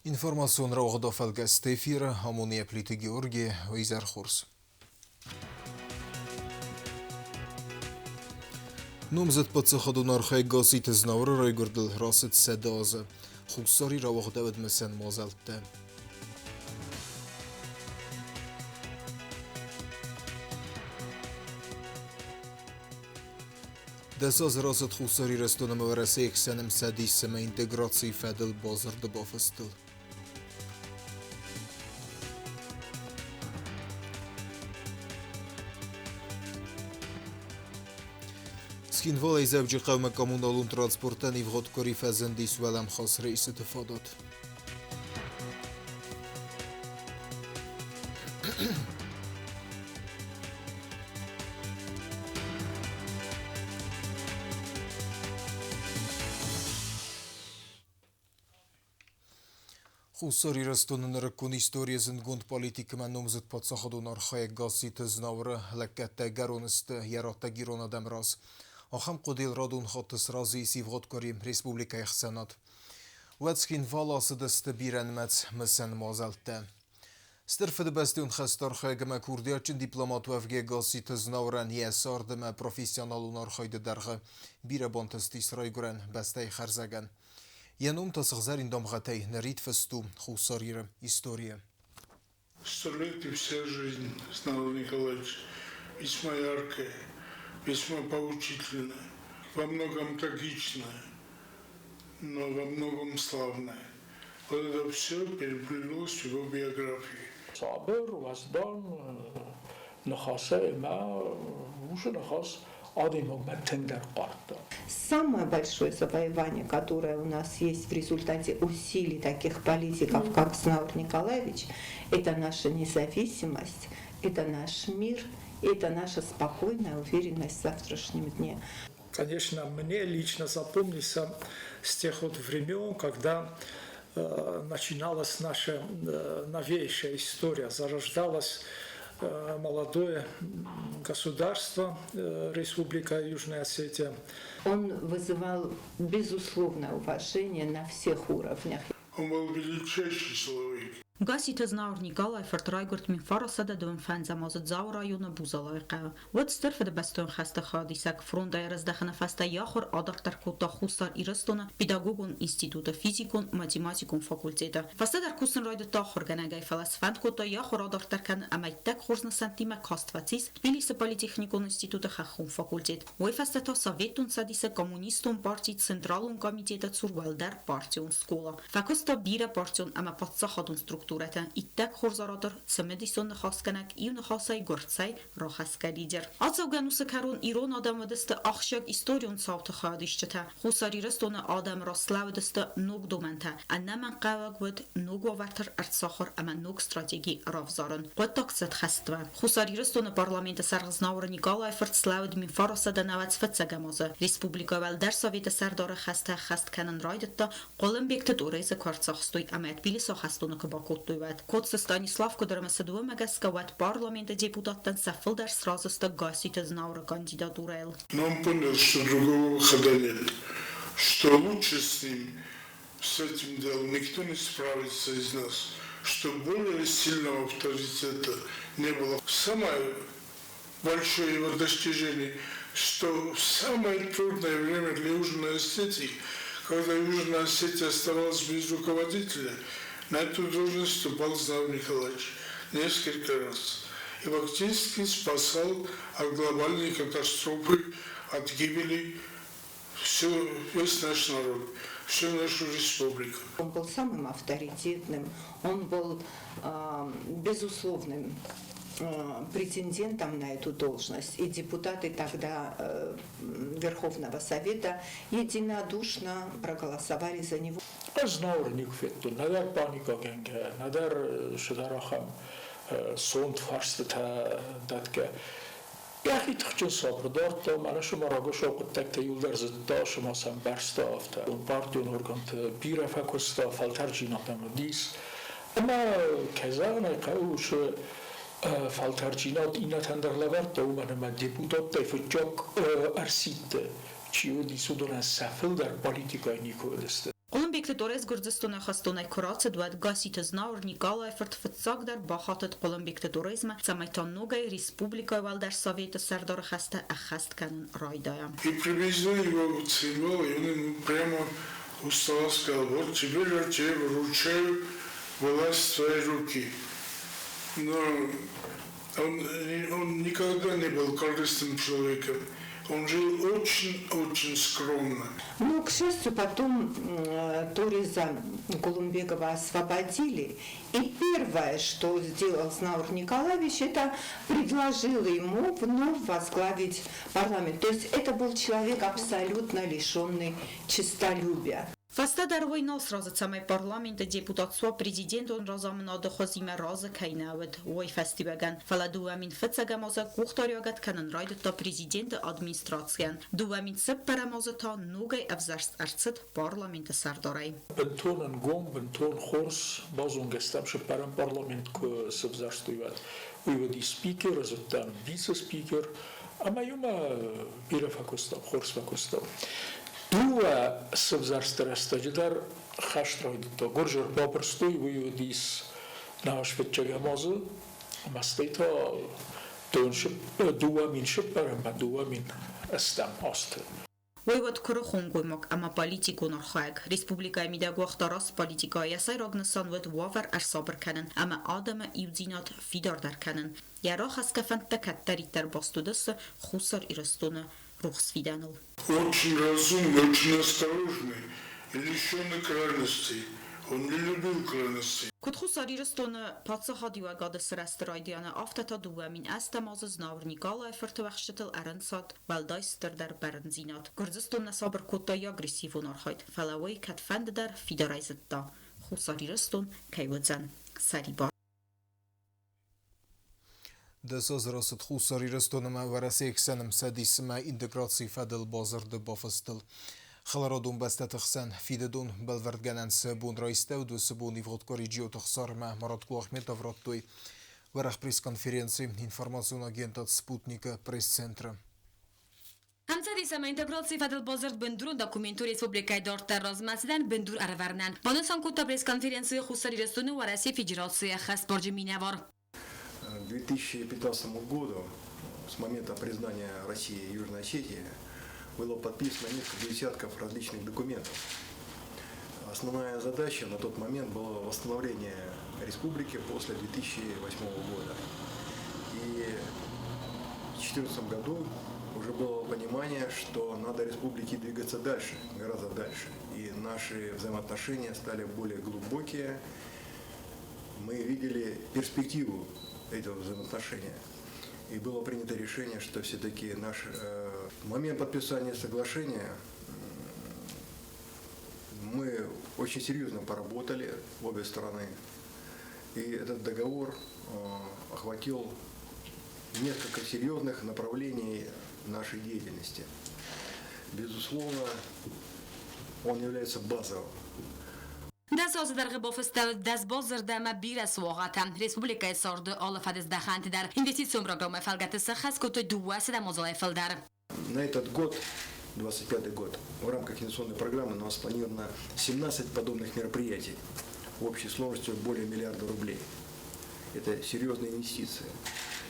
Информацион рауагъды фӕлгӕсты эфиры амоны Плиты Георги, изӕр хорз. Номдзыд паддзахадон архайӕг Гасситы Знауыры райгуырдыл рацыд 100 азы. Хуссар рауагъдӕуыд мысӕн мадзӕлттӕ. 10 азы рацыд Хуссар Ирыстон ӕмӕ Уӕрӕсейы хсӕн ӕмцӕдис ӕмӕ интеграцийы фӕдыл бадзырды бафыстыл. Цхинвалӕй Дзӕуджыхъӕумӕ коммуналон транспортӕн ивгъуыд къуыри фӕзындис уӕлӕмхас рейсыты фадат. Хуссар Ирыстоны нырыккон историйы зындгонд политикмӕ номдзыд паддзахадон архайӕг Гасситы Знауыры лӕггӕдтӕ ӕгӕрон сты йӕ раттӕг ирон адӕмы раз. Ахӕм хъуыдыйыл радон хатт сразы ис ивгъуыд къуыри республикӕйы ӕхсӕнад. Уӕд Цхинвалы ацыдысты бирӕнымӕц мысӕн мадзӕлттӕ. Стыр Фыдыбӕстӕйон хӕсты архайӕг ӕмӕ курдиатджын дипломат уӕвгӕ Гасситы Знауырӕн йӕ цард ӕмӕ профессионалон архайды дӕргъы бирӕ бантыстис райгуырӕн бӕстӕйы хӕрзӕгӕн. Йӕ ном та сыгъзӕрин дамгъӕтӕй нырид фыст у Хуссар Иры историйы. 100 лет и вся жизнь Знаур Николаевич весьма яркая, весьма поучительная, во многом трагичная, но во многом славная. Вот это все переплелось в его биографии. Сабыр, уӕздан ныхасы ӕмӕ уыцы ныхас адӕймагмӕ тынгдӕр хъардта. Самое большое завоевание, которое у нас есть в результате усилий таких политиков, как Знаур Николаевич, это наша независимость, это наш мир, это наша спокойная уверенность в завтрашнем дне. Конечно, мне лично запомнился с тех вот времен, когда начиналась наша новейшая история, зарождалась молодое государство, Республика Южная Осетия. Он вызывал безусловное уважение на всех уровнях. Он был величайший человек. Гасситы Знауыр Николай фырт райгуырд 1925 азы Дзауы районы Бузалайы хъӕуы. Уӕд Стыр Фыдыбӕстӕйон хӕсты хайадисӕг фронтӕй ӕрӕздӕхыны фӕстӕ йӕ ахуыр адарддӕр кодта Хуссар Ирыстоны педагогон институты физикон-математикон факультеты. Фӕстӕдӕр кусын райдыдта ахуыргӕнӕгӕй, фӕлӕ сфӕнд кодта йӕ ахуыр адарддӕр кӕнын ӕмӕ иттӕг хорз нысӕнттимӕ каст фӕцис Тбилисы политехникон институты хӕххон факультет. Уый фӕстӕ та Советон Цӕдисы Коммунистон партийы Централон комитеты цур уӕлдӕр партион скъола. Фӕкуыста бирӕ партион ӕмӕ паддзахадон структурӕтӕ, иттӕг хорз оратор, цымыдисон ныхасгӕнӕг, иу ныхасӕй гуырцӕй рахӕсгӕ лидер. Ацӕугӕ ӕнусы кӕрон ирон адӕм уыдысты ахсджиаг историон цауты хайадисджытӕ. Хуссар Ирыстоны адӕм раслӕууыдысты ног домӕнтӕ, ӕнӕмӕнгхъӕуӕг уыд ног уавӕрты ӕрцахуыр ӕмӕ ног стратеги равзарын. Хъуыддаг цыд хӕстмӕ. Хуссар Ирыстоны парламенты сӕргъ Знауыр Николайы фырт слӕууыд 1995 фыццӕгӕм азы. Республикӕйы Уӕлдӕр Советы сӕрдары хӕстӕ ӕххӕст кӕнын райдыдта Хъуылымбегты Тъорезы куы ӕрцахстой ӕмӕ Тбилисы ахӕстоны куы бакодтой, уӕд. Коцты Станислав куыд ӕрымысыд, уымӕ гӕсгӕ уӕд парламенты депутаттӕн сӕ фылдӕр сразы сты Гасситы Знауыры кандидатурӕйыл. Но он понял, что другого выхода нет, что лучше с ним, с этим делом никто не справится из нас, что более сильного авторитета не было. Самое большое его достижение, что в самое трудное время для Южной Осетии, когда Южная Осетия оставалась без руководителя, на эту должность вступал Знаур Николаевич несколько раз. И фактически спасал от глобальной катастрофы, от гибели всю, весь наш народ, всю нашу республику. Он был самым авторитетным, он был безусловным претендентом на эту должность. И депутаты тогда Верховного Совета единодушно проголосовали за него. Ӕз Знауыры никуы федтон, нӕдӕр паникӕгӕнгӕ, нӕдӕр цыдӕр ахӕм сонт фарстытӕ дӕтгӕ. Йӕхи тыхджын сабыр дардта, мӕнӕ цыма рагацау хъуыддӕгтӕ иуылдӕр зыдта, цыма сӕ ӕмбӕрста, афтӕ. Партион органты бирӕ фӕкуыста, фӕлтӕрджын адӕм уыдис. Ӕмӕ, кӕй зӕгъын ӕй хъӕуы, уыцы фӕлтӕрджинад иннӕтӕн дӕр лӕвӕрдта, уымӕн ӕмӕ депутаттӕй фыццаг ӕрсидты чи уыдис, уыдонӕн сӕ фылдӕр политикӕйы никуы уыдысты. Хъуылымбегты Хъуылымбегты Торез Гуырдзыстоны хӕстонӕй куы рацыд, уӕд Гасситы Знауыр Никъалайы фырт фыццагдӕр бахатыд Хъуылымбегты Торезмӕ, цӕмӕй та ногӕй республикӕйы Уӕлдӕр Советы сӕрдары хӕстӕ ӕххӕст кӕнын райдайа. И привезли его в Цхинвал, и он ему прямо у стола сказал: вот теперь я тебе вручаю власть в твои руки. Но он никогда не был корыстным человеком. Он жил очень-очень скромно. Но, к счастью, потом Тореза Кулумбегова освободили. И первое, что сделал Знаур Николаевич, это предложил ему вновь возглавить парламент. То есть это был человек, абсолютно лишенный честолюбия. Фӕстӕдӕр уый нал сразы, цӕмӕй парламенты депутат суа президентон разамынады хуызимӕ разы кӕй нӕ уыд, уый фӕстиуӕгӕн. Фӕлӕ 2001 азы къухдариуӕгад кӕнын райдыдта президенты администрацийӕн. 2004 азы та ногӕй ӕвзӕрст ӕрцыд парламенты сӕрдарӕй. Бынтон ӕнгом, бынтон хорз базонгӕ стӕм, цыппӕрӕм парламент куы сывзӕрстой, уӕд. Уый уыди спикер, ӕз уыдтӕн вице-спикер, ӕмӕ иумӕ бирӕ фӕкуыстам, хорз фӕкуыстам. Дыууӕ сывзӕрсты рӕстӕджы дӕр хӕст райдыдта. Гуырдзы ӕрбабырстой, уый уыдис науӕдз азы, ӕмӕ стӕй та 2004 ӕмӕ 2008 азты. Уый уыд куырыхон гоймаг ӕмӕ политикон архайӕг. Республикӕйы мидӕг уагъта раст политикӕ, йӕ сӕйраг нысан уыд уавӕр ӕрсабыр кӕнын ӕмӕ адӕмы иудзинад фидардӕр кӕнын. Йӕ рахӕсгӕ фӕндтӕ кӕддӕриддӕр баст уыдысты Хуссар Ирыстоны рухс фидӕныл. Очень разумный, очень осторожный и лишенный крайностей. Он не любил крайностей. Куыд Хуссар Ирыстоны паддзахадиуӕгады сырӕзты райдианы, афтӕ та 2008 азы Знауыр Никъалайы фырты уӕхсчытыл ӕрӕнцад уӕлдай стырдӕр бӕрндзинад. Гуырдзыстон нӕ сабыр кодта йӕ агрессивон архайд, фӕлӕ уый кӕдфӕндыдӕр фидарӕй зыдта, Хуссар Ирыстон кӕй уыдзӕн сӕрибар. 10 азы рацыд Хуссар Ирыстон ӕмӕ Уӕрӕсейы хсӕн ӕмцӕдисмӕ интеграцийы фӕдыл бадзырды бафыстыл. Хӕларадон бӕстӕты хсӕн фидыдон бӕлвырдгӕнӕн цы бон райстӕуыд, уыцы бон ивгъуыд къуыри Джиоты Ӕхсармӕ Марат Кулахметов радтой уӕрӕх пресс-конференци информацион агентад «Спутник»-ы пресс-центры. Ӕмцӕдис ӕмӕ интеграцийы фӕдыл бадзырд бындурон документ у республикӕйы дарддӕр размӕцыдӕн бындур ӕрӕвӕрынӕн, банысан кодта пресс-конференцийы Хуссар Ирыстоны Уӕрӕсейы Федерацийы ӕххӕстбарджын минӕвар. К 2015 году, с момента признания России и Южной Осетии, было подписано несколько десятков различных документов. Основная задача на тот момент была восстановление республики после 2008 года. И в 2014 году уже было понимание, что надо республике двигаться дальше, гораздо дальше. И наши взаимоотношения стали более глубокие. Мы видели перспективу этого взаимоотношения. И было принято решение, что все-таки наш момент подписания соглашения мы очень серьезно поработали, обе стороны. И этот договор охватил несколько серьезных направлений нашей деятельности. Безусловно, он является базовым. 10 азы дӕргъы бафыстӕуыд 10 бадзырды ӕмӕ бирӕ суагъӕтӕ. Республикӕйы царды алы фӕдыздӕхӕнты дӕр инвестицион программӕйы фӕлгӕты сӕххӕст кодтой 200 мадзалӕй фылдӕр. На этот год, 25 год, в рамках инвестиционной программы у нас спланировано 17 подобных мероприятий в общей сложностью более миллиарда рублей. Это серьезные инвестиции.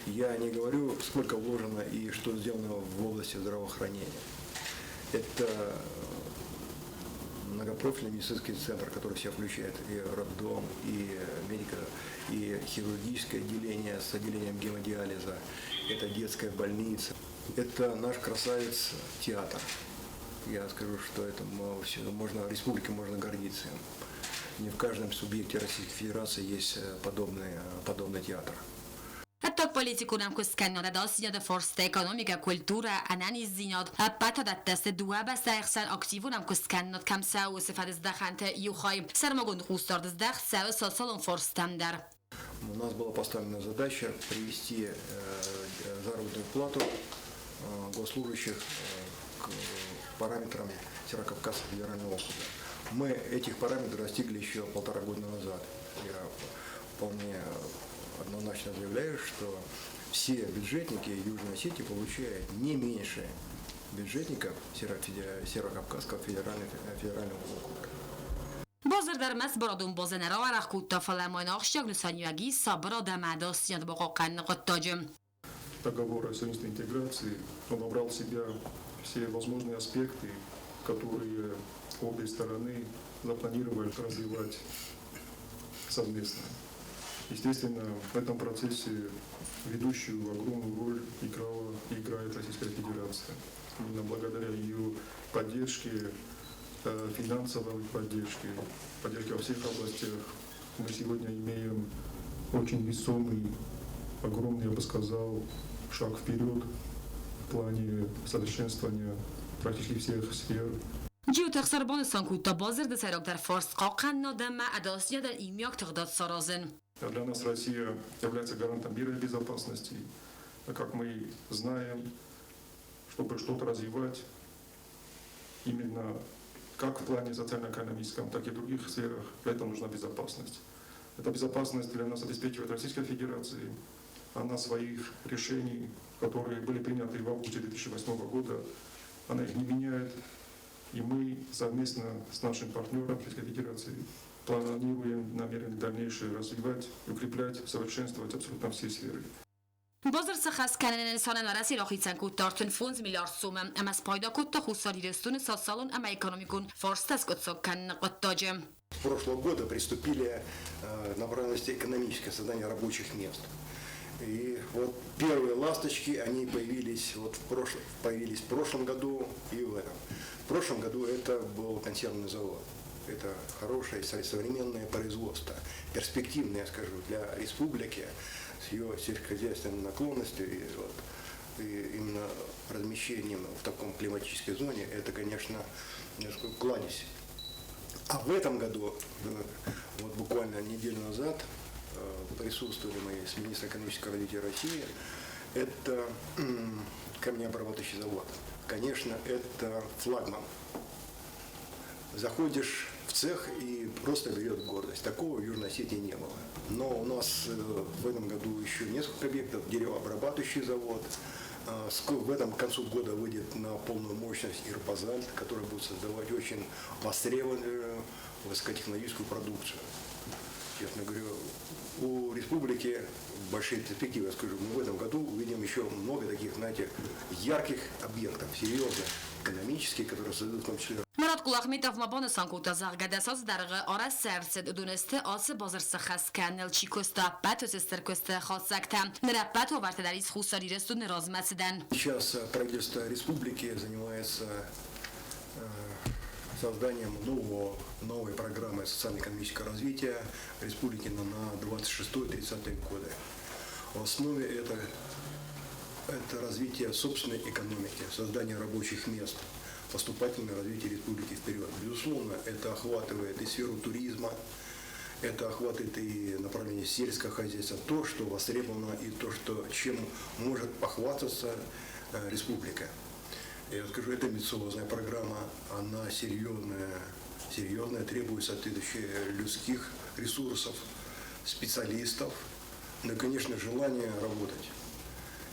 Я не говорю, сколько вложено и что сделано в области здравоохранения. Это многопрофильный медицинский центр, который в себя включает и роддом, и медико, и хирургическое отделение с отделением гемодиализа, это детская больница, это наш красавец театр. Я скажу, что это можно, республике можно гордиться им. Не в каждом субъекте Российской Федерации есть подобный театр. Ӕддагполитикон ӕмкуысткӕнынады алцинады фарстытӕ, экономикӕ, культурӕ, ӕнӕниздзинад, ӕппӕт уыдӕттӕ сты дыууӕ бӕстӕйы хсӕн активон ӕмкуысткӕнынад кӕм цӕуы, уыцы фӕдыздӕхӕнты иу хай. Сӕрмагонд хъусдард здӕхт цӕуы социалон фарстытӕм дӕр. У нас была поставлена задача привести заработную плату госслужащих к параметрам Северо-Кавказского федерального округа. Мы этих параметров достигли еще полтора года назад. Я вполне однозначно заявляю, что все бюджетники Южной Осетии получают не меньше бюджетников Северо-Кавказского федерального округа. Бадзырд ӕрмӕст барадон базӕ нӕ рауӕрӕх кодта, фӕлӕ ма йын ахсджиаг нысаниуӕг ис сабырад ӕмӕ ӕдасдзинад бахъахъхъӕныны хъуыддаджы. Договор о совместной интеграции, он вобрал в себя все возможные аспекты, которые обе стороны запланировали развивать совместно. Естественно, в этом процессе ведущую огромную роль играла и играет Российская Федерация. Именно благодаря ее поддержке, финансовой поддержке, поддержке во всех областях, мы сегодня имеем очень весомый, огромный, я бы сказал, шаг вперед в плане совершенствования практически всех сфер. Джиоты Ӕхсар банысан кодта, бадзырды сӕйрагдӕр фарст хъахъхъӕнынад ӕмӕ ӕдасдзинадӕн иумиаг тыгъдад саразын. Для нас Россия является гарантом мира и безопасности. А как мы знаем, чтобы что-то развивать, именно как в плане социально-экономическом, так и в других сферах, для этого нужна безопасность. Эта безопасность для нас обеспечивает Российская Федерация. Она своих решений, которые были приняты в августе 2008 года, она их не меняет. И мы совместно с нашим партнером Российской Федерации планируем, намерены дальнейшее развивать, укреплять, совершенствовать абсолютно все сферы. Бадзырд сӕххӕст кӕныны нысанӕн Уӕрӕсе рахицӕн кодта 35 миллиард сомы ӕмӕ спайда кодта Хуссар Ирыстоны социалон ӕмӕ экономикон фарстытӕ скъуыддзаг кӕныны хъуыддаджы. С прошлого года приступили направленности экономическое создание рабочих мест. И вот первые ласточки, они появились, вот в прош... появились в прошлом году и в этом. В прошлом году это был консервный завод. Это хорошее современное производство, перспективное, я скажу, для республики с ее сельскохозяйственной наклонностью и, вот, и именно размещением в таком климатической зоне, это, конечно, кладезь. А в этом году, вот буквально неделю назад, присутствовали мы с министром экономического развития России, это камнеобрабатывающий завод. Конечно, это флагман. Заходишь в цех и просто берет гордость. Такого в Южной Осетии не было. Но у нас в этом году еще несколько объектов. Деревообрабатывающий завод. В этом к концу года выйдет на полную мощность Ирбазальт, который будет создавать очень востребованную высокотехнологическую продукцию. Честно говорю, у республики большие перспективы. Я скажу, мы в этом году увидим еще много таких, знаете, ярких объектов, серьезных, экономических, которые создадут в том числе. Марат Кулахметов ма банысан кодта, зӕгъгӕ, 10 азы дӕргъы арӕзт цы ӕрцыд, уыдон сты ацы бадзырд сӕххӕст кӕныныл чи куыста, ӕппӕт уыцы стыр куысты хатдзӕгтӕ. Ныр ӕппӕт уавӕртӕ дӕр ис Хуссар Ирыстоны размӕцыдӕн. Сейчас правительство республики занимается созданием новой программы социально-экономического развития республики на 26-30 годы. В основе это развитие собственной экономики, создание рабочих мест, поступательное развитие республики вперед. Безусловно, это охватывает и сферу туризма, это охватывает и направление сельского хозяйства, то, что востребовано и то, что, чем может похвастаться республика. Я скажу, это амбициозная программа, она серьезная, серьезная, требует соответствующих людских ресурсов, специалистов, ну и, конечно, желание работать.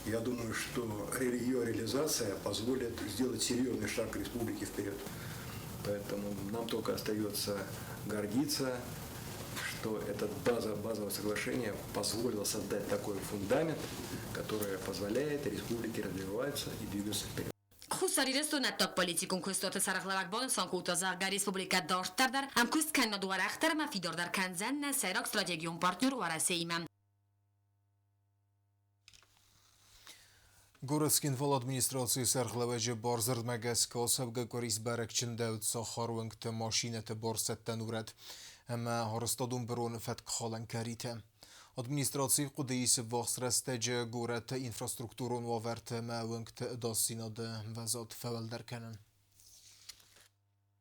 Я думаю, что ее реализация позволит сделать серьезный шаг республики вперед. Поэтому нам только остается гордиться, что это базовое соглашение позволило создать такой фундамент, который позволяет республике развиваться и двигаться вперед. Хуссар Ирыстоны ӕддагполитикон куыстуаты сӕргълӕууӕг банысан кодта, зӕгъгӕ, республикӕ дарддӕр дӕр ӕмкуыст кӕнынад уӕрӕхдӕр ӕмӕ фидардӕр кӕндзӕн нӕ сӕйраг стратегион партнер Уӕрӕсеимӕ. Горӕт Цхинвалы администрацийы сӕргълӕууӕджы бардзырдмӕ гӕсгӕ ацӕугӕ къуыри сбӕрӕг чындӕуыд сахар уынгты машинӕты барсӕттӕн урӕд ӕмӕ арӕзтадон быроны фӕткхалӕн кӕритӕ. Администрацийы хъуыдыйы ис ӕввахс рӕстӕджы горӕты инфраструктурон уавӕрты ӕмӕ уынгты ӕдасдзинады ӕмвӕзад фӕуӕлдӕр кӕнын.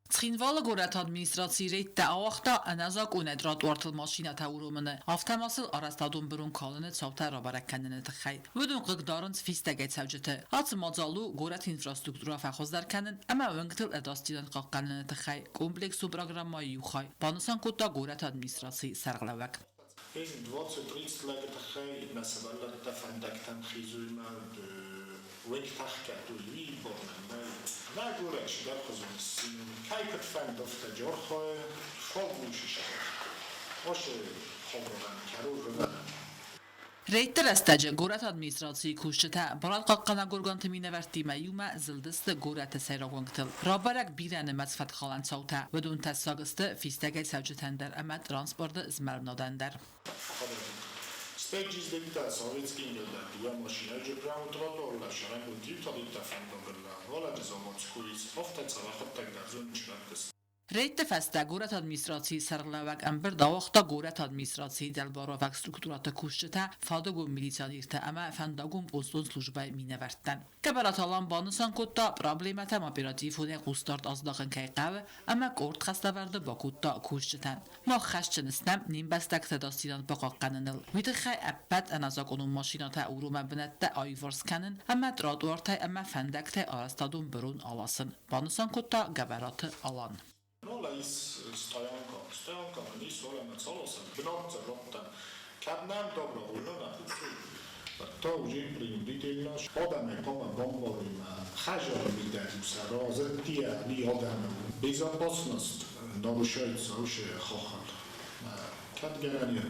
Цхинвалы горӕты администраци рейдтӕ ауагъта ӕнӕзакъонӕй тротуартыл машинӕтӕ уромыны, афтӕ ма сыл арӕзтадон бырон калыны цаутӕ рабӕрӕг кӕныны тыххӕй. Уыдон хъыг дарынц фистӕгӕй цӕуджыты. Ацы мадзал у горӕты инфраструктурӕ фӕхуыздӕр кӕнын ӕмӕ уынгтыл ӕдасдзинад хъахъхъӕныны тыххӕй комплексон программӕйы иу хай, банысан кодта горӕты администрацийы сӕргълӕууӕг. 20-30 лӕджы тыххӕй мӕ сывӕллӕттӕ фӕндӕгтӕм хизой мӕ. Уынгтӕ хгӕдтой уый бон нӕй. Нӕ горӕт цыдӕрхуызон сси, кӕй куыд фӕнды, афтӕ архайы, фӕлгонцы Ацы хабарӕн кӕрон рывӕрӕн. Рейдты рӕстӕджы горӕты администрацийы кусджытӕ барадхъахъхъӕнӕг органты минӕвӕрттимӕ иумӕ зылдысты горӕты сӕйраг уынгтыл. Рабӕрӕг бирӕнымӕц фӕткхалӕн цаутӕ. Уыдон тӕссаг сты фистӕгӕй цӕуджытӕн дӕр ӕмӕ транспорты змӕлынадӕн дӕр. Стӕй советский дыууӕ машинӕджы прямо тротуарыл сарӕнгонд иу фӕндагыл Валаджы заводскойы афтӕ цӕвӕхӕдтӕг дӕр зонын. Рейдты фӕстӕ горӕты администрацийы сӕргълӕууӕг ӕмбырд ауагъта горӕты администрацийы дӕлбаруӕвӕг структурӕты кусджытӕ, фадыгон милиционертӕ ӕмӕ фӕндагон постон службӕйы минӕвӕрттӕн. Гӕбӕраты Алан банысан кодта, проблемӕтӕм оперативонӕй хъусдард аздахын кӕй хъӕуы ӕмӕ къорд хӕслӕвӕрды бакодта кусджытӕн. Мах хӕсджын стӕм не мбӕстӕгты ӕдасдзинад бахъахъхъӕныныл. Уый тыххӕй ӕппӕт ӕнӕзакъонон машинӕтӕ уромӕн бынӕттӕ аиуварс кӕнын ӕмӕ тротуартӕй ӕмӕ фӕндӕгтӕй арӕзтадон бырон аласын, банысан кодта Гӕбӕраты Алан. Nolla is стоянка. Стоянка nis olemas alusel, бынат Кӕд нӕм добровольно Тау Адаме кама бамбарима хажар разетия ли адаме безопасность нарушается вообще хахал. Кӕд гӕнӕн нӕ.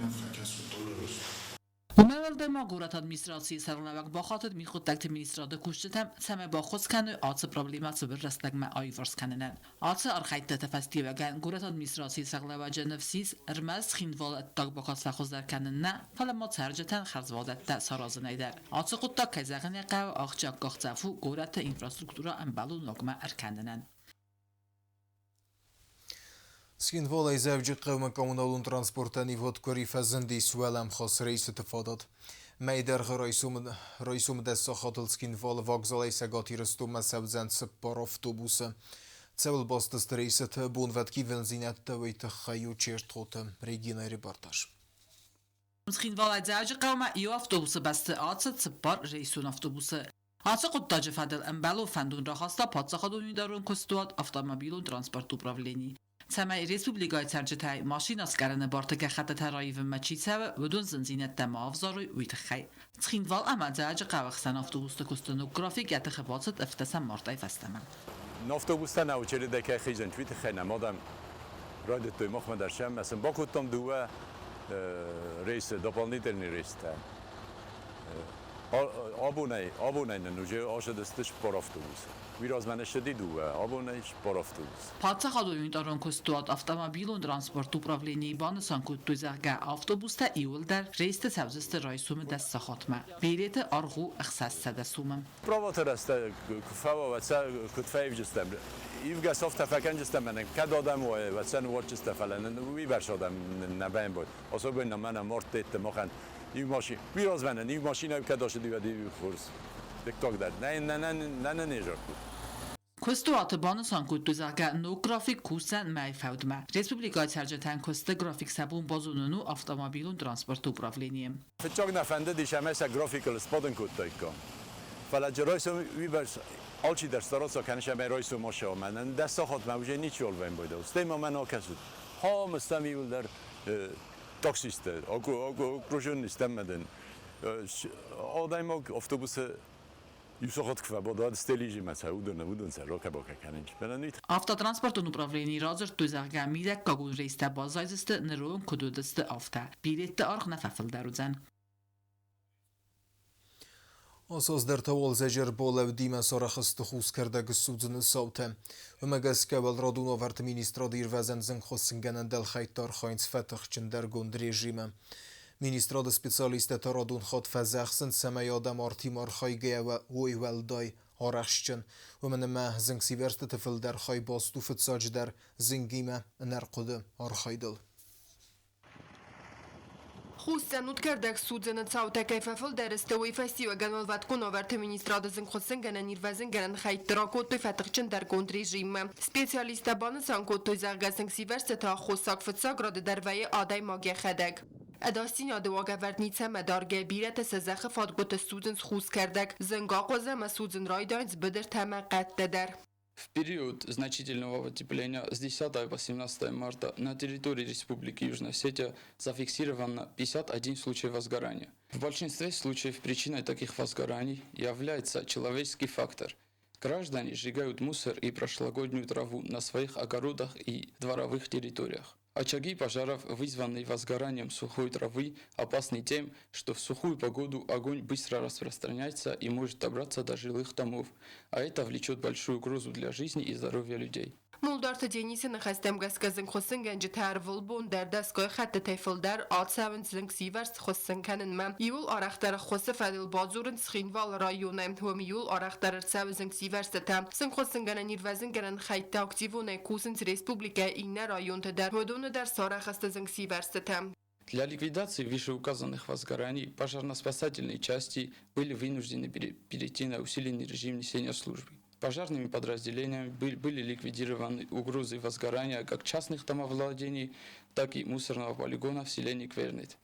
Уымӕй уӕлдай ма горӕты администрацийы сӕргълӕууӕг бахатыд мидхъуыддӕгты министрады кусджытӕм, цӕмӕй баххуыс кӕной ацы проблемӕ цыбыр рӕстӕгмӕ аиуварс кӕнынӕн. Ацы архӕйдтыты фӕстиуӕгӕн горӕты администрацийы сӕргълӕууӕджы ныфс ис, ӕрмӕст Цхинвалы ӕддаг бакаст фӕхуыздӕр кӕнын нӕ, фӕлӕ ма цӕрджытӕн хӕрзвадӕттӕ саразынӕй дӕр. Ацы хъуыддаг, кӕй зӕгъын ӕй хъӕуы, ахсджиаг къахдзӕф у горӕты инфраструктурӕ ӕмбӕлон уагмӕ ӕркӕнынӕн. Цхинвалӕй Дзӕуджыхъӕумӕ коммуналон транспортӕн ивгъуыд къуыри фӕзындис уӕлӕмхас рейсыты фадат. Мӕйы дӕргъы райсомы 10 сахатыл Цхинвалы вокзалӕй Цӕгат Ирыстонмӕ цӕудзӕн цыппар автобусы. Цӕуыл баст сты рейсыты бонвӕтк ивындзинӕдтӕ, уый тыххӕй у Чертхъоты Регинайы репортаж. Цхинвалӕй Дзӕуджыхъӕумӕ иу автобусы бӕсты ацыд цыппар рейсон автобусы. Ацы хъуыддаджы фӕдыл ӕмбӕлон фӕндон рахаста паддзахадон унитарон куыстуат автомобилон транспорты управлени. Цӕмӕй республикӕйы цӕрджытӕй машинӕ скъӕрыны барты гӕххӕттытӕ раивынмӕ чи цӕуы, уыдон зындзинӕдтӕ ма ӕвзарой, уый тыххӕй. Цхинвал ӕмӕ Дзӕуджыхъӕуы хсӕн автобусты куысты ног график йӕ тыхы бацыд 15 мартӕй фӕстӕмӕ. Автобустӕ нӕ очередӕй кӕй хизынц, уый тыххӕй нӕм адӕм райдыдтой махмӕ дӕр сӕм сын бакодтам дыууӕ рейсы, дополнительный рейстӕ. Абонӕй нын уже ацыдысты цыппар автобусы. Уый размӕ нӕ ссыди дыууӕ, абонӕй цыппар автобус. Паддзахадон унитарон куыстуат автомобилон транспорты управленийы банысан кодтой, зӕгъгӕ, автобустӕ иууылдӕр рейсты цӕудзысты райсомы 10 сахатмӕ. Билеты аргъ у 600 сомы. Праваты рӕстӕг куы фӕуа, уӕд сӕ куыд фӕивджыстӕм? Ивгӕ софтӕ фӕкӕнджыстӕм, мӕнӕ кӕд адӕм уа, уӕд сӕ ныууадздзыстӕм, фӕлӕ нын уыйбӕрц адӕм нӕ баембой. Особенно мӕнӕ мартты махӕн иу машин, уый размӕ нын иу машинӕ кӕд ацыди, уӕд иу хорз. Дыккаг дӕр. Нӕ, нӕ, нӕ, нӕ, нӕ, не закъуд. Куыстуаты банысан кодтой, зӕгъгӕ, ног график кусдзӕн мӕйы фӕудмӕ. Республикӕйы цӕрджытӕн куысты график сӕ бон базонын у автомобилон транспорты управленийы. Фыццаг нӕ фӕндыдис ӕмӕ сӕ графикыл сбадын кодтаиккам. Фӕлӕ джы райсом уыйбӕрц алчидӕр стараться кӕны, ӕмӕ райсом ацӕуа. Мӕнӕн 10 сахатмӕ уже ничиуал вӕййы. Стӕй ма мӕн акӕсут. Хамыстӕм иууылдӕр таксисттӕ, окруженный стӕм мӕдӕн. Адӕймаг автобусы иу сахат куы фӕбада, уӕд стеллижимӕ цӕуы, уыдон сӕ ракӕ-бакӕ кӕнынц. Фӕлӕ нит. Автотранспортон управленийы радзырдтой, зӕгъгӕ, мидӕггагон рейстӕ баззайдзысты ныры онг куыд уыдысты, афтӕ. Билетты аргъ нӕ фӕфылдӕр уыдзӕн. Ацы аз дӕр та уалдзӕджы ӕрбалӕудимӕ сарӕх сты хус кӕрдӕг ссудзыны цаутӕ. Уымӕ гӕсгӕ уӕлрадон уавӕрты министрады ирвӕзӕн зынгхуыссынгӕнӕн дӕлхӕйтты архайынц фӕтыхджындӕргонд режимы. Министрады специалисттӕ та радон хатт фӕдзӕхсынц, цӕмӕй адӕм артимӕ архайгӕйӕ уой уӕлдай арӕхстджын. Уымӕн ӕмӕ зынгсирвӕзтыты фылдӕр хай баст у фыццаджыдӕр зынгимӕ ӕнӕрхъуыды архайдыл. Хус ӕнуд кӕрдӕг судзыны цаутӕ кӕй фӕфылдӕр сты, уый фӕстиуӕгӕн уӕлвӕткон уавӕрты министрады зынгхуыссынгӕнӕн-ирвӕзынгӕнӕн хӕйтты ракодтой фӕтыхджындӕргонд режиммӕ. Специалисттӕ банысан кодтой, зӕгъгӕ, зынгсирвӕзтыты аххосаг фыццаг рады дӕр вӕййы адӕймаг йӕхӕдӕг. Ӕдасдзинады уагӕвӕрд ницӕмӕ даргӕ, бирӕтӕ сӕ зӕххы фадгуыты судзынц хус кӕрдӕг, зынг ахъуызы ӕмӕ судзын райдайынц быдыртӕ ӕмӕ хъӕдтӕ дӕр. В период значительного потепления с 10 по 17 марта на территории Республики Южная Осетия зафиксировано 51 случай возгорания. В большинстве случаев причиной таких возгораний является человеческий фактор. Граждане сжигают мусор и прошлогоднюю траву на своих огородах и дворовых территориях. Очаги пожаров, вызванные возгоранием сухой травы, опасны тем, что в сухую погоду огонь быстро распространяется и может добраться до жилых домов, а это влечет большую угрозу для жизни и здоровья людей. Мулдарты Денисы ныхӕстӕм гӕсгӕ зынгхуыссынгӕнджытӕ ӕрвылбон дӕр дӕсгай хӕттытӕй фылдӕр ацӕуынц зынгсивӕрзт хуыссын кӕнынмӕ. Иууыл арӕхдӕр ӕххуысы фӕдыл бадзурынц Цхинвалы районӕй. Уым иууыл арӕхдӕр ӕрцӕуы зынгсивӕрзтытӕ. Зынгхуыссынгӕнӕн-ирвӕзынгӕнӕн хӕйттӕ активонӕй кусынц республикӕйы иннӕ районты дӕр. Уыдоны дӕр сарӕх сты зынгсивӕрзтытӕ. Для ликвидации вышеуказанных возгораний пожарно-спасательные части были вынуждены перейти на усиленный режим несения службы. Пожарными подразделениями были ликвидированы угрозы возгорания как частных домовладений, так и мусорного полигона в селении Квернет.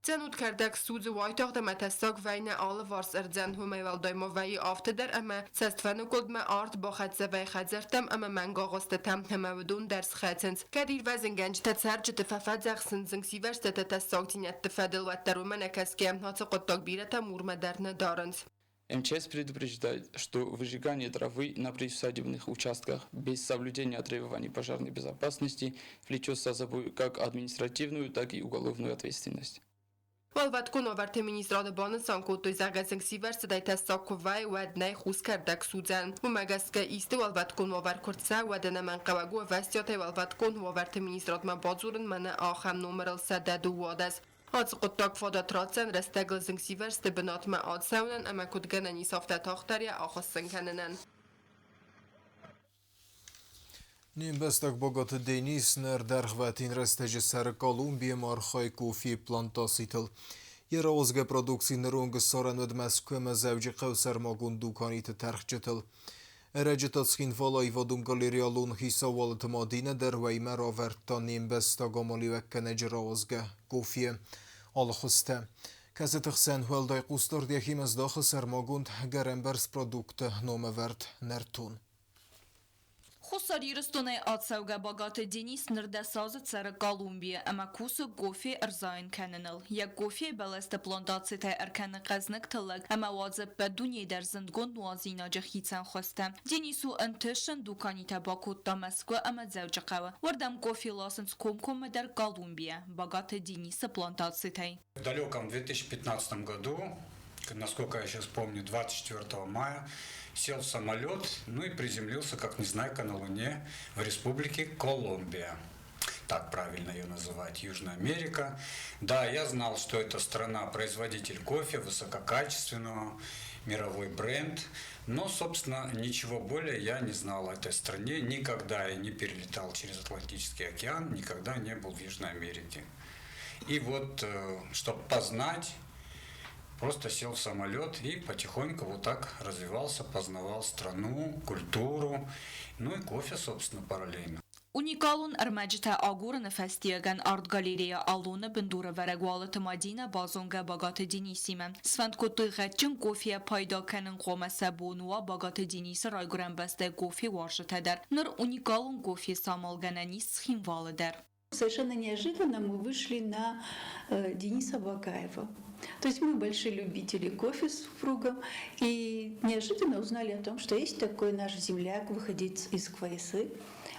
Цӕнуд кӕрдӕг судзы уайтагъд ӕмӕ тӕссаг вӕййы алыварс ӕрдзӕн. Уымӕй уӕлдай ма вӕййы афтӕ дӕр, ӕмӕ цӕстфӕныкъуылдмӕ арт бахӕццӕ вӕййы хӕдзӕрттӕм ӕмӕ мӕнгагъуыстытӕм, ӕмӕ уыдон дӕр схӕцынц. Кӕд ирвӕзынгӕнджытӕ цӕрджыты фӕфӕдзӕхсынц зынгсивӕрзтытӕ тӕссагдзинӕдты фӕдыл, уӕддӕр уымӕ нӕ кӕсгӕ, ацы хъуыддаг бирӕтӕ мурмӕ дӕр нӕ дарынц. МЧС предупреждает, что выжигание травы на приусадебных участках без соблюдения требований пожарной безопасности влечет за собой как административную, так и уголовную ответственность. Уӕлвӕткон уавӕрты министрады банысан кодтой, зӕгъгӕ, зынгсивӕрзтытӕй тӕссаг куы вӕййы, уӕд нӕй хус кӕрдӕг судзӕн. Уымӕ гӕсгӕ исты уӕлвӕткон уавӕр куы рцӕуы, уӕд ӕнӕмӕнгхъӕуӕг у ӕвӕстиатӕй уӕлвӕткон уавӕрты министрадмӕ бадзурын мӕнӕ ахӕм номырыл 112. Ацы хъуыддаг фадат ратдзӕн рӕстӕгыл зынгсивӕрзты бынатмӕ ацӕуынӕн ӕмӕ куыд гӕнӕн ис, афтӕ тагъддӕр йӕ ахуыссын кӕнынӕн. Не мбӕстаг Богаты Денис ныр дӕргъвӕтин рӕстӕджы цӕры Колумбийы ӕмӕ архайы кофейы плантацитыл. Йӕ рауадзгӕ продукци ныронг ссарӕн уыд Мӕскуы ӕмӕ Дзӕуджыхъӕуы сӕрмагонд дуканиты тӕрхджытыл. Ӕрӕджы та Цхинвалы аивадон галерея Алон хицауады Мадинӕ дӕр уӕймӕ равӕрдта не мбӕстаг амалиуӕггӕнӕджы рауадзгӕ кофейы алы хуызтӕ, кӕцыты хсӕн уӕлдай хъусдард йӕхимӕ здахы сӕрмагонд гӕрӕмбӕрц продукты номӕвӕрд «Нӕртон». Хуссар Ирыстонӕй ацӕугӕ Багаты Денис ныр 10 азы цӕры Колумбийы ӕмӕ кусы кофе ӕрзайын кӕныныл. Йӕ кофейы бӕлӕсты плантацитӕй ӕркӕны хъӕзныг тыллӕг ӕмӕ уадзы ӕппӕт дунейы дӕр зындгонд нуазинаджы хицӕн хуызтӕ. Денис у ӕнтыстджын, дуканитӕ бакодта Мӕскуы ӕмӕ Дзӕуджыхъӕуы. Уырдӕм кофе ласынц комкоммӕ дӕр Колумбийӕ, Багаты Денисы плантацитӕй. В далеком 2015 году, насколько я сейчас помню, 24 мая, сел в самолет, ну и приземлился, как незнайка на Луне, в республике Колумбия. Так правильно ее называть, Южная Америка. Да, я знал, что это страна-производитель кофе высококачественного, мировой бренд. Но, собственно, ничего более я не знал о этой стране. Никогда я не перелетал через Атлантический океан, никогда не был в Южной Америке. И вот, чтобы познать, просто сел в самолет и потихоньку вот так развивался, познавал страну, культуру, ну и кофе, собственно, параллельно. Уникалон ӕрмӕджытӕ агурыны фӕстиуӕгӕн арт-галерея «Алон»-ы бындурӕвӕрӕг Уалыты Мадинӕ базонгӕ Багаты Денисимӕ. Сфӕнд кодтой гъӕдджын кофейӕ пайда кӕнын хъуамӕ сӕ бон уа Багаты Денисы райгуырӕн бӕстӕйы кофе уарзджытӕ дӕр. Ныр уникалон кофе самалгӕнӕн ис Цхинвалы дӕр. Совершенно неожиданно мы вышли на Дениса Багаева. То есть мы большие любители кофе с супругом, и неожиданно узнали о том, что есть такой наш земляк, выходец из Квайсы,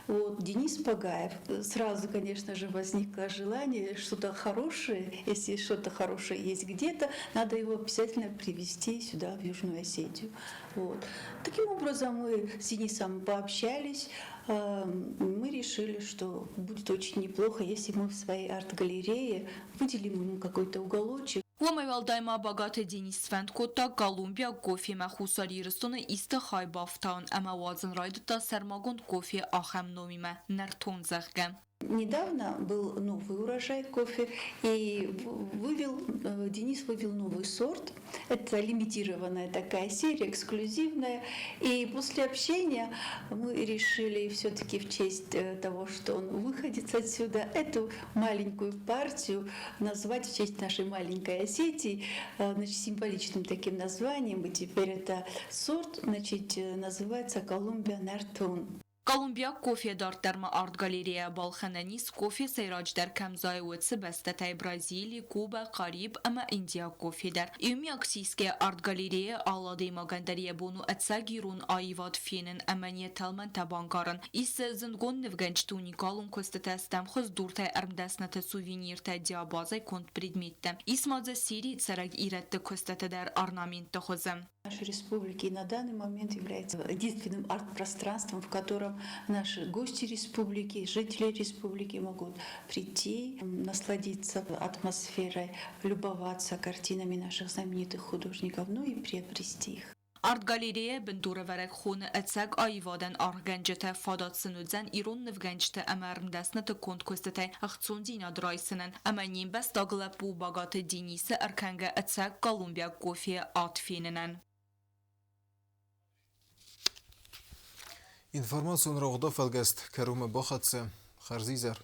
вот, Денис Багаев. Сразу, конечно же, возникло желание что-то хорошее, если что-то хорошее есть где-то, надо его обязательно привезти сюда, в Южную Осетию. Вот. Таким образом мы с Денисом пообщались, мы решили, что будет очень неплохо, если мы в своей арт-галерее выделим ему какой-то уголочек. Уымӕй уӕлдай ма Багаты Денис сфӕнд кодта колумбиаг кофемӕ Хуссар Ирыстоны исты хай бафтауын ӕмӕ уадзын райдыдта сӕрмагонд кофе ахӕм номимӕ «Нӕртон», зӕгъгӕ. Недавно был новый урожай кофе, и Денис вывел новый сорт. Это лимитированная такая серия, эксклюзивная. И после общения мы решили все-таки в честь того, что он выходит отсюда, эту маленькую партию назвать в честь нашей маленькой Осетии, значит, символичным таким названием. И теперь это сорт, значит, называется «Колумбия Нартон». Колумбиаг кофе дарддӕр ма арт-галерея балхӕнӕн ис кофе сӕйраджыдӕр кӕм зайы, уыцы бӕстӕтӕй Бразили, Кубӕ, Кариб ӕмӕ индиаг кофе дӕр. Иумиаг сисгӕ арт-галерея алы адӕймагӕн дӕр йӕ бон у ӕцӕг ирон аивад фенын ӕмӕ йӕ тӕлмӕнтӕ банкъарын. Ис дзы зындгонд нывгӕнджыты уникалон куыстытӕ, стӕмхуыз дуртӕй ӕрмдӕсныты сувениртӕ, диабазӕй конд предметтӕ. Ис ма дзы Сирийы цӕрӕг ирӕтты куыстытӕ дӕр орнаментты хуызы. Нашей республики на данный момент является единственным арт-пространством, в котором наши гости республики, жители республики могут прийти, насладиться атмосферой, любоваться картинами наших знаменитых художников, ну и приобрести их. Арт-галерея бындурӕвӕрӕг хоны ӕцӕг аивадӕн аргъгӕнджытӕ, фадат сын уыдзӕн ирон нывгӕнджыты ӕмӕ ӕрмдӕсныты конд куыстытӕй ӕхцондзинад райсынӕн ӕмӕ не мбӕстаг лӕппу Багаты Денисы ӕркӕнгӕ ӕцӕг колумбиаг кофейы ад фенынӕн. Информацион рауагъды фӕлгӕст кӕронмӕ бахӕццӕ. Хӕрзизӕр.